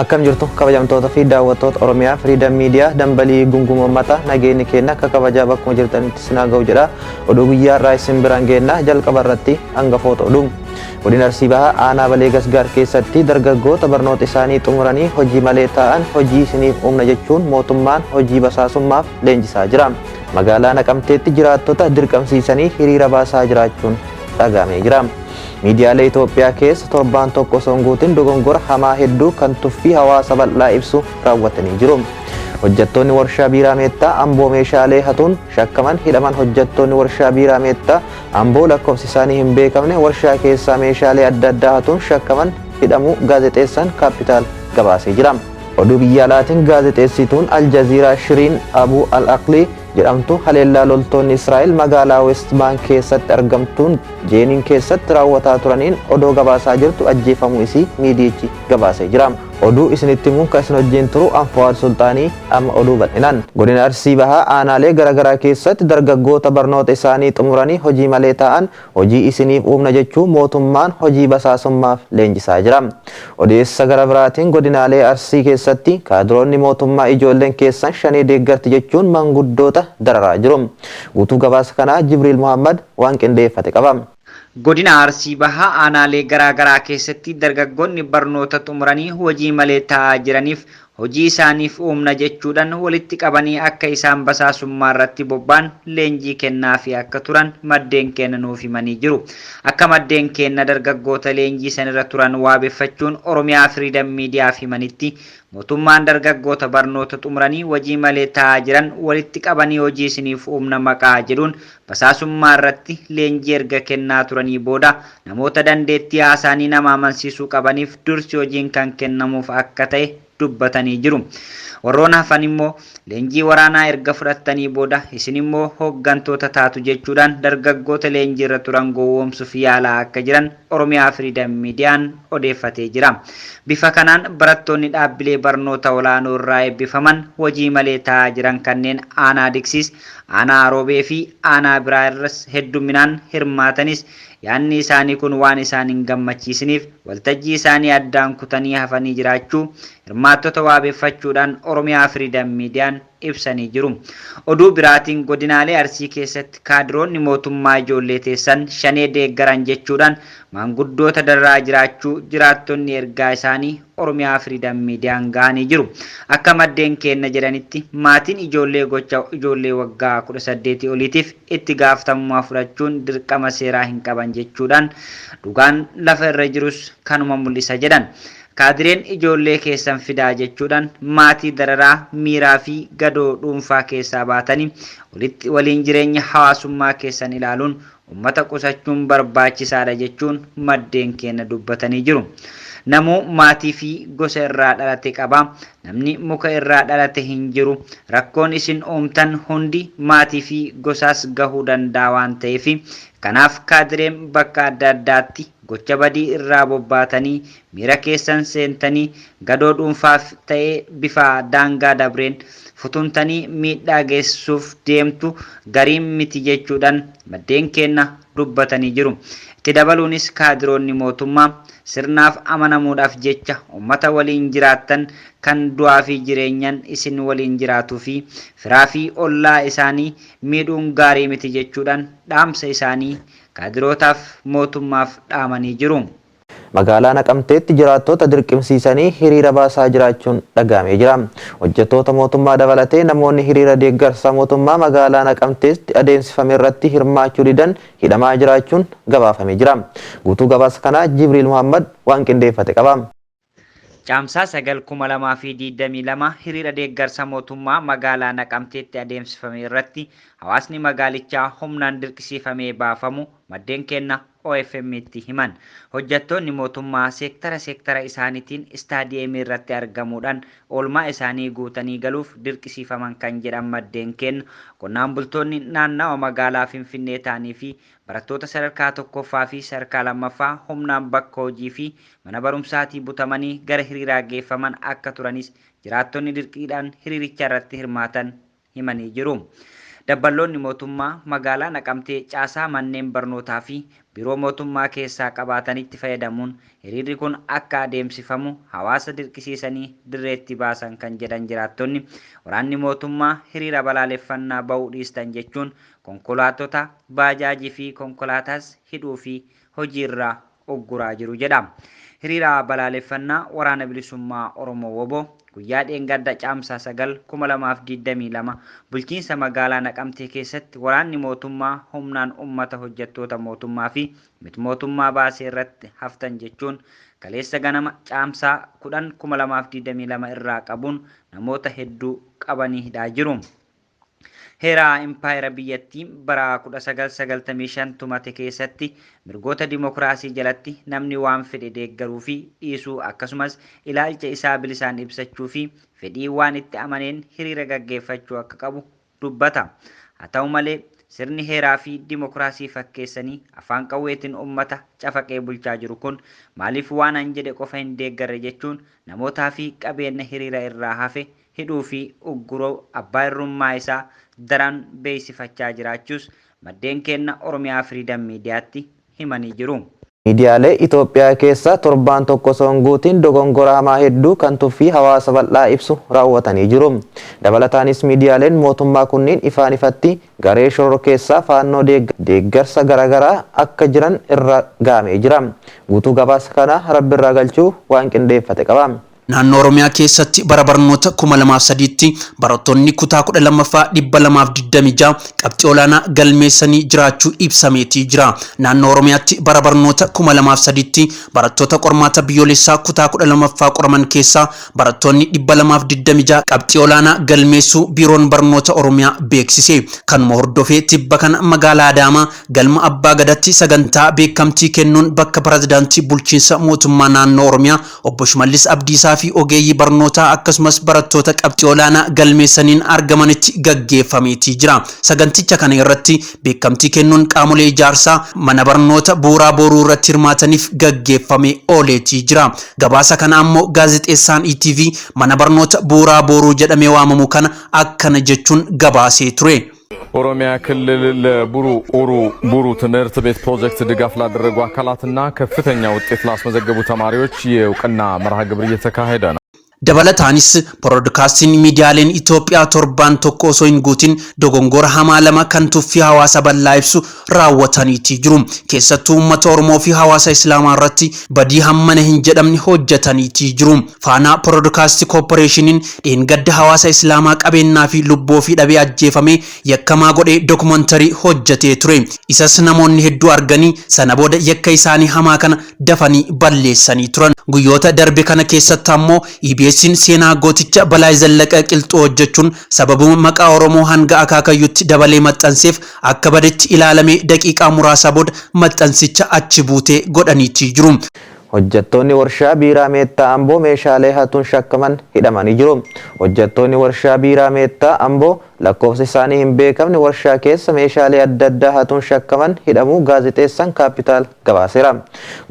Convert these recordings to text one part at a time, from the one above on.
Akkam jirtu kabajamtoota fi daawwattoota Oromiyaa Freedom Media, dambalii gunguma uummataa, nageenyi keenya akka kabajaa bakkuma jirtanitti isin haa ga'u jedha. Oduu guyyaa irraa isin biraan geenna. Jalqaba irratti hangafoota oduu. Godina Arsii Bahaa aanaa Balee Gasgaar keessatti dargaggoota barnoota isaanii xumuranii hojii malee taa'an hojii isiniif uumna jechuun mootummaan hojii basaasummaaf leenjisaa jira. Magaalaa Naqamteetti jiraattota dirqamsiisanii hiriira baasaa jiraachuun dhagahamee jira. Miidiyaalee Itoophiyaa keessa torbaan tokko osoo hin guutin dogongora hamaa hedduu kan tuffii hawaasa bal'aa ibsu raawwatanii jiru. Hojjettoonni warshaa biiraa Meettaa Amboo meeshaalee hatuun shakkaman hidhaman. Hojjettoonni warshaa biiraa Meettaa Amboo lakkoofsi isaanii hin beekamne warshaa keessaa meeshaalee adda addaa hatuun shakkaman hidhamuu gaazexeessaan Kaapitaal gabaasee jira. Oduu biyya alaatiin gaazexeessituun Aljaziiraa Shiriin Abuu Al-Aqlii jedhamtu haleellaa loltoonni Israa'el magaalaa West Bank keessatti argamtuun Jeeniin keessatti raawwataa turaniin odoo gabaasaa jirtu ajjeefamuu isii miidiyichi gabaasee jira. Oduu isinitti himuun kan isin wajjin turu Anfuwaad Sulxaanii, amma oduu bal'inaan. Godina Arsii Bahaa aanaalee garaagaraa keessatti dargaggoota barnoota isaanii xumuranii hojii malee taa'an hojii isiniif uumna jechuun mootummaan hojii basaasummaaf leenjisaa jira. Odeessa gara biraatiin godinaalee Arsii keessatti kaadiroonni mootummaa ijoolleen keessan shanee deeggarti jechuun manguddoota dararaa jiru. Guutuu gabaasa kanaa Jibriil Muhammad waan qindeeffate qaba. Godina Arsii Bahaa aanaalee garaa garaa keessatti dargaggoonni barnoota xumuranii hojii malee taa'aa jiraniif hojii isaaniif uumna jechuudhaan walitti qabanii akka isaan basaasummaa irratti bobba'an leenjii kennaafii akka turan maddeen keenya nuuf himanii jiru. Akka maddeen keenya dargaggoota leenjii sanirra turan waabeffachuun Oromiyaa Freedom Miidiyaaf himanitti, mootummaan dargaggoota barnoota xumuranii hojii malee taa'aa jiran walitti qabanii hojii isiniif uumna maqaa jedhuun basaasummaa irratti leenjii erga kennaa turanii booda namoota dandeettii haasaanii nama amansiisuu qabaniif dursi hojiin kan kennamuuf akka ta'e dubbatanii jiru. Warroon hafan immoo leenjii waraanaa erga fudhattanii booda isin immoo hooggantoota taatu jechuudhaan dargaggoota leenjii irra turan gowwoomsuuf yaalaa akka jiran Oromiyaa Freedom Miidiyaan odeeffatee jira. Bifa kanaan barattoonni dhaabbilee barnoota olaanoo irraa eebbifaman hojii malee taa'aa jiran kanneen aanaa Diksiis, aanaa Roobee fi aanaa biraa irras hedduminaan hirmaatanis yaadni isaanii kun waan isaan hin gammachiisiniif waltajjii isaanii addaan kutanii hafanii jiraachuu hirmaattota waabeffachuudhaan Oromiyaa Freedom Miidiyaan ibsanii jiru. Oduu biraatiin godinaalee Arsii keessatti kaadiroonni mootummaa ijoollee teessan shanee deeggaran jechuudhaan maanguddoota dararaa jiraachuu jiraattonni ergaa isaanii Oromiyaa Freedom Miidiyaan gahanii jiru. Akka maddeen keenya jedhanitti maatiin ijoollee gocha ijoollee waggaa 18 oliitiif itti gaafatamummaa fudhachuun dirqama seeraa hin qaban jechuudhaan dhugaan lafa irra jirus kanuma mul'isa jedhan. Kaadireen ijoollee keessan fidaa jechuudhaan maatii dararaa miiraa fi gadoo dhuunfaa keessaa baatanii waliin jireenya hawaasummaa keessan ilaaluun uummata qusachuun barbaachisaadha jechuun maddeen keenya dubbatanii jiru. Namuu maatii fi gosa irraa dhalate qaba. Namni muka irraa dhalate hin jiru. Rakkoon isin uumtan hundi maatii fi gosaas gahuu danda'a waan ta'eef kanaaf kaadireen bakka adda addaatti gocha badii irraa bobbaatanii miira keessan seentanii gadoo dhuunfaaf ta'ee bifa daangaa dabreen futuntanii miidhaa geessuuf deemtu gariin miti jechuudhaan maddeen keenya dubbatanii jiru. Itti dabaluunis kaadiroonni mootummaa sirnaaf amanamuudhaaf jecha uummata waliin jiraattan kan du'aa fi jireenyaan isin waliin jiraatuu fi firaa fi ollaa isaanii miidhuun gaarii miti jechuudhaan dhaamsa isaanii kaadirootaaf mootummaaf dhaamanii jiru. Magaalaa Naqamteetti jiraattota dirqamsiisanii hiriira baasaa jiraachuun dhagahamee jira. Hojjettoota mootummaa dabalatee namoonni hiriira deeggarsa mootummaa magaalaa Naqamteetti adeemsifame irratti hirmaachuu didan hidhamaa jiraachuun gabaafamee jira. Guutuu gabaasa kanaa Jibriil Muhammad waan qindeeffate qaba. Caamsaa 9, 2022 hiriira deeggarsa mootummaa magaalaa Naqamteetti adeemsifame irratti hawaasni magaalichaa humnaan dirqisiifamee baafamu maddeen keenya OFM itti himan. Hojjettoonni mootummaa seektara seektara isaaniitiin istaadiyeemii irratti argamuudhaan oolmaa isaanii guutanii galuuf dirqisiifaman kan jedhan maddeen keenya, qonnaan bultoonni naannawa magaalaa Finfinnee ta'anii fi barattoota sadarkaa tokkoffaa fi sadarkaa lammaffaa humnaan bakka hojii fi mana barumsaatii butamanii gara hiriiraa geeffaman akka turanis jiraattonni dirqiidhaan hiriiricha irratti hirmaatan himanii jiru. Dabballoonni mootummaa magaalaa Naqamtee caasaa manneen barnootaa fi biiroo mootummaa keessaa qabaatanitti fayyadamuun hiriirri kun akka adeemsifamu hawaasa dirqisiisanii dirreetti baasan kan jedhan jiraattonni, waraanni mootummaa hiriira balaaleffannaa ba'uu dhiistan jechuun konkolaattota, baajaajii fi konkolaataas hidhuu fi hojiirraa ugguraa jiru jedha. Hiriira balaaleffannaa Waraana Bilisummaa Oromoo WBO guyyaa dheengadda Caamsaa 9, 2022 bulchiinsa magaalaa Naqamtee keessatti waraanni mootummaa humnaan ummata hojjettoota mootummaa fi mit-mootummaa baasee irratti haftan jechuun kaleessa ganama Caamsaa 10, 2022 irraa qabuun namoota hedduu qabanii hidhaa jiru. Heera impaayera biyyattii bara 1995 tumate keessatti mirgoota dimokiraasii jalatti namni waan fedhe deeggaruu fi dhiisuu, akkasumas ilaalcha isaa bilisaan ibsachuu fi fedhii waan itti amaneen hiriira gaggeeffachuu akka qabu dubbata. Haa ta'u malee, sirni heeraa fi dimokiraasii fakkeessanii afaan qawweetiin uummata cafaqee bulchaa jiru kun maaliif waan an jedhe qofa hin deeggarre jechuun namootaa fi qabeenya hiriira irraa hafe hidhuu fi ugguroo abbaa irrummaa isaa daran beeksifachaa jiraachuus maddeen kenna Oromiyaa Firiidam Miidiyaatti himanii jiru. Miidiyaalee Itoophiyaa keessa torbaan tokko osoo hin guutin dogongora hamaa hedduu kan tuffii hawaasa bal'aa ibsu raawwatanii jiru. Dabalataanis miidiyaaleen mootummaa kunniin ifaan ifatti garee shororkeessaa Faannoo deeggarsa garaagaraa akka jiran irra gahamee jira. Guutuu gabaasa kana Rabbirraa Galchuu waan qindeeffate qaba. Naannoo Oromiyaa keessatti bara barnoota 2003tti barattoonni kutaa 12ffaa 226 qabxii olaanaa galmeessanii jiraachuu ibsameetii jira. Naannoo Oromiyaatti bara barnoota 2003tti barattoota qormaata biyyoolessaa kutaa 12ffaa qoraman keessaa barattoonni 226 qabxii olaanaa galmeessuu Biiroon Barnoota Oromiyaa beeksise. Kanuma hordofee tibba kana magaalaa Adaamaa galma Abbaa Gadaatti sagantaa beekamtii kennuun bakka pirezidaantii bulchiinsa mootummaa naannoo Oromiyaa obbo Shimallis Abdiisaa fi ogeeyyii barnootaa akkasumas barattoota qabxii olaanaa galmeessaniin argamanitti gaggeeffameetii jira. Saganticha kana irratti beekamtii kennuun qaamolee ijaarsaa mana barnoota Bu'uuraa Boruu irratti hirmaataniif gaggeeffamee ooleetii jira. Gabaasa kana ammoo gaazexeessaan ETV mana barnoota Bu'uuraa Boruu jedhamee waamamu kana akkana jechuun gabaasee ture. ኦሮሚያ ክልል ለቡሩ ኡሩ ቡሩ ትምህርት ቤት ፕሮጀክት ድጋፍ ላደረጉ አካላትና ከፍተኛ ውጤት ላስመዘገቡ ተማሪዎች የእውቅና መርሃ ግብር እየተካሄደ ነው። Dabalataanis piroodkaastiin miidiyaaleen Itoophiyaa torbaan tokko osoo hin guutin dogongora hamaa lama kan tuffii hawaasa bal'aa ibsu raawwataniitii jiru. Keessattuu uummata Oromoo fi hawaasa Islaamaa irratti badii hammana hin jedhamne hojjetaniitii jiru. Faanaa Piroodkaastii Koorporeeshiniin dheengadda hawaasa Islaamaa qabeenyaa fi lubbuu fi dhabee ajjeefamee yakkamaa godhee dokumantarii hojjetee ture. Isas namoonni hedduu arganii sana booda yakka isaanii hamaa kana dafanii balleessanii turan. Guyyoota darbe kana keessatti ammoo EBS'n seenaa gooticha Balaay Zallaqaa Qilxuu hojjechuun sababuma maqaa Oromoo hanga akaakayyutti dabalee maxxanseef akka badetti ilaalamee daqiiqaa muraasa booda maxxansicha achi buutee godhaniitii jiru. Hojjettoonni warshaa biiraa Meettaa Amboo meeshaalee hatuun shakkaman hidhamanii jiru. Hojjettoonni warshaa biiraa Meettaa Amboo lakkoofsi isaanii hin beekamne warshaa keessa meeshaalee adda addaa hatuun shakkaman hidhamuu gaazexeessaan Kaapitaal gabaaseera.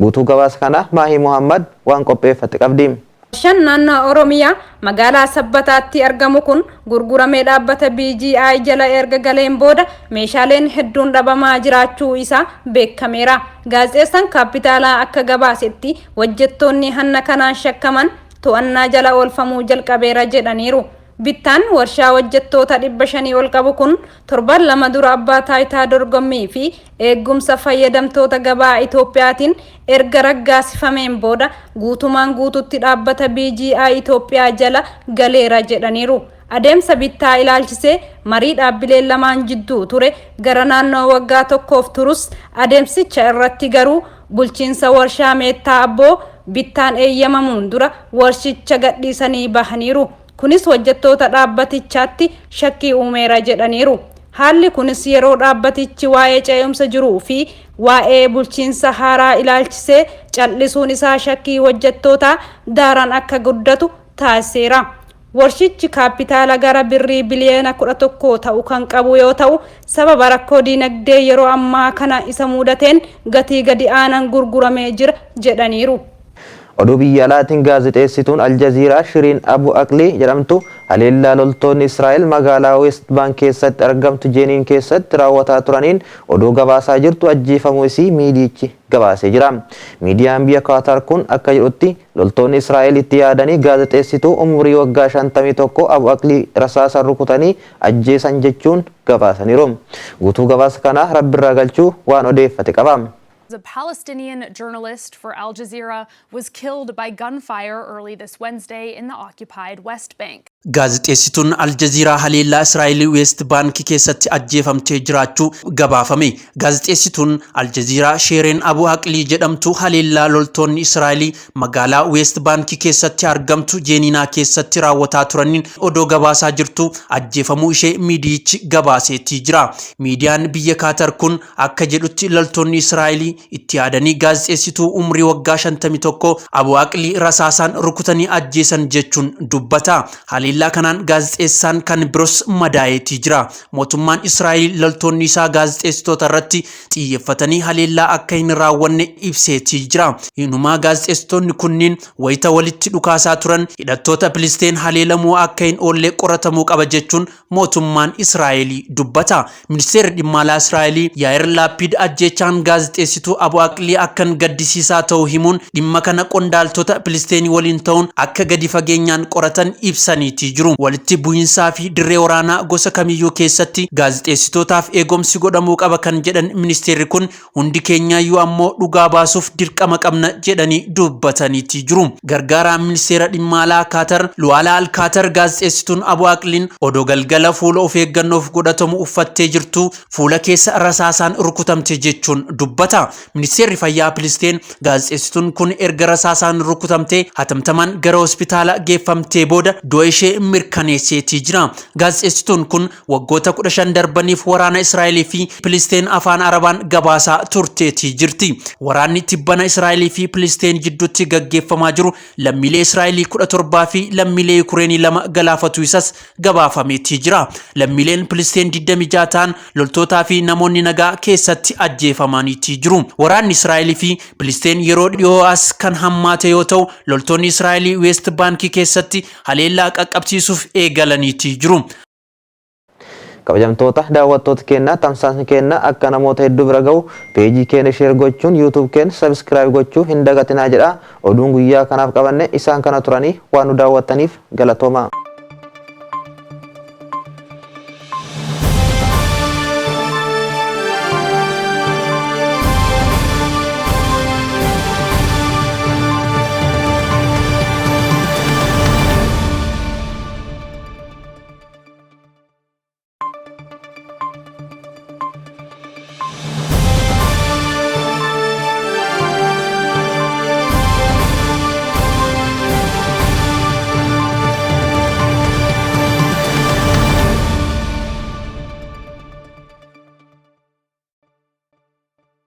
Guutuu gabaasa kana Maahii Muhammad waan qopheeffate qabdi. Warshaan naannoo Oromiyaa magaalaa Sabbataatti argamu kun gurguramee dhaabbata BGI jala erga galeen booda meeshaaleen hedduun dhabamaa jiraachuu isaa beekameera. Gaazexeessaan Kaapitaalaa akka gabaasetti hojjettoonni hanna kanaan shakkaman to'annaa jala oolfamuu jalqabeera jedhaniiru. Bittaan warshaa hojjettoota 500 ol qabu kun torban 2 dura abbaa taayitaa dorgommii fi eegumsa fayyadamtoota gabaa Itoophiyaatiin erga raggaasifameen booda guutumaan guututti dhaabbata BGI Itoophiyaa jala galeera jedhaniiru. Adeemsa bittaa ilaalchisee marii dhaabbileen lamaan jidduu ture gara naannoo waggaa tokkoof turus, adeemsicha irratti garuu bulchiinsa warshaa Meettaa Abboo bittaan eeyyamamuun dura warshicha gadhiisanii bahaniiru. Kunis hojjettoota dhaabbatichaatti shakkii uumeera jedhaniiru. Haalli kunis yeroo dhaabbatichi waa'ee ce'umsa jiruu fi waa'ee bulchiinsa haaraa ilaalchisee cal'isuun isaa shakkii hojjettootaa daaran akka guddatu taasiseera. Warshichi kaapitaala gara birrii biliyoona 11 ta'u kan qabu yoo ta'u, sababa rakkoo diinagdee yeroo ammaa kana isa mudateen gatii gadi aanaan gurguramee jira jedhaniiru. Oduu biyya alaatiin gaazexeessituun Aljaziiraa Shiriin Abu Aqlii jedhamtu haleellaa loltoonni Israa'el magaalaa West Bank keessatti argamtu Jeeniin keessatti raawwataa turaniin oduu gabaasaa jirtu ajjeefamuu isii miidiyichi gabaasee jira. Miidiyaan biyya Kaataar kun akka jedhutti loltoonni Israa'el itti yaadanii gaazexeessituu umurii waggaa 51 Abu Aqlii rasaasaan rukutanii ajjeesan jechuun gabaasaniiru. Guutuu gabaasa kanaa rabbirraa galchuu waan odeeffate qaba. A Palestinian journalist for Al Jazeera was killed by gunfire early this Wednesday in the occupied West Bank. Gaazexeessituun Aljaziiraa haleellaa Israa'el Weest Baankii keessatti ajjeefamtee jiraachuu gabaafame. Gaazexeessituun Aljaziiraa Sheereen Abu Aqlii jedhamtu haleellaa loltoonni Israa'el magaalaa Weest Baankii keessatti argamtu Jeeninaa keessatti raawwataa turaniin odoo gabaasaa jirtu ajjeefamuu ishee miidiyichi gabaaseetii jira. Miidiyaan biyya Kaatar kun akka jedhutti loltoonni Israa'el itti yaadanii gaazexeessituu umrii waggaa 51 Abu Aqlii rasaasaan rukutanii ajjeesan jechuun dubbata. Haleellaa kanaan gaazexeessaan kan biroos madaa'eetii jira. Mootummaan Israa'el loltoonni isaa gaazexeessitoota irratti xiyyeeffatanii haleellaa akka hin raawwanne ibseetii jira. Hinumaa gaazexeessitoonni kunniin wayita walitti dhukaasaa turan hidhattoota Filisteen haleelamuu akka hin oolle qoratamuu qaba jechuun mootummaan Israa'el dubbata. Ministeerri dhimma alaa Israa'el Yaa'ir Laappiid ajjeechaan gaazexeessituu Abu Aqlii akkan gaddisiisaa ta'uu himuun dhimma kana qondaaltota Filisteenii waliin ta'uun akka gadi fageenyaan qoratan ibsaniitii jiru. Walitti bu'iinsaa fi dirree waraanaa gosa kamiyyuu keessatti gaazexeessitootaaf eegumsi godhamuu qaba kan jedhan ministeerri kun, hundi keenyayyuu ammoo dhugaa baasuuf dirqama qabna jedhanii dubbataniitii jiru. Gargaaraan ministeera dhimma alaa Kaatar Luwaalaa Alkaatar gaazexeessituun Abu Aqliin odoo galgala fuula of eeggannoof godhatamu uffattee jirtu fuula keessa rasaasaan rukutamte jechuun dubbata. Ministeerri fayyaa Filisteen gaazexeessituun kun erga rasaasaan rukutamtee hatamtamaan gara hospitaala geeffamtee booda du'a ishee mirkaneesseetii jira. Gaazexeessituun kun waggoota 15 darbaniif waraana Israa'elii fi Filisteen afaan Arabaan gabaasaa turteetii jirti. Waraanni tibbana Israa'elii fi Filisteen jidduutti gaggeeffamaa jiru lammiilee Israa'elii 17 fi lammiilee Yukureenii 2 galaafatu isas gabaafameetii jira. Lammiileen Filisteen 26 ta'an loltootaa fi namoonni nagaa keessatti ajjeefamaniitii jiru. Waraanni Israa'elii fi Filisteen yeroo dhiyoo as kan hammaate yoo ta'u, loltoonni Israa'elii Weest Baankii keessatti haleellaa qaqqabsiisuuf eegalaniitii jiru. Kabajamtoota daawwattoota keenyaa, tamsaasni keenya akka namoota hedduu bira gahu peejii keenya share gochuun YouTube keenya subscribe gochuu hin dagatinaa jedha. Oduun guyyaa kanaaf qabanne isaan kana turanii, waan nu daawwattaniif galatoomaa.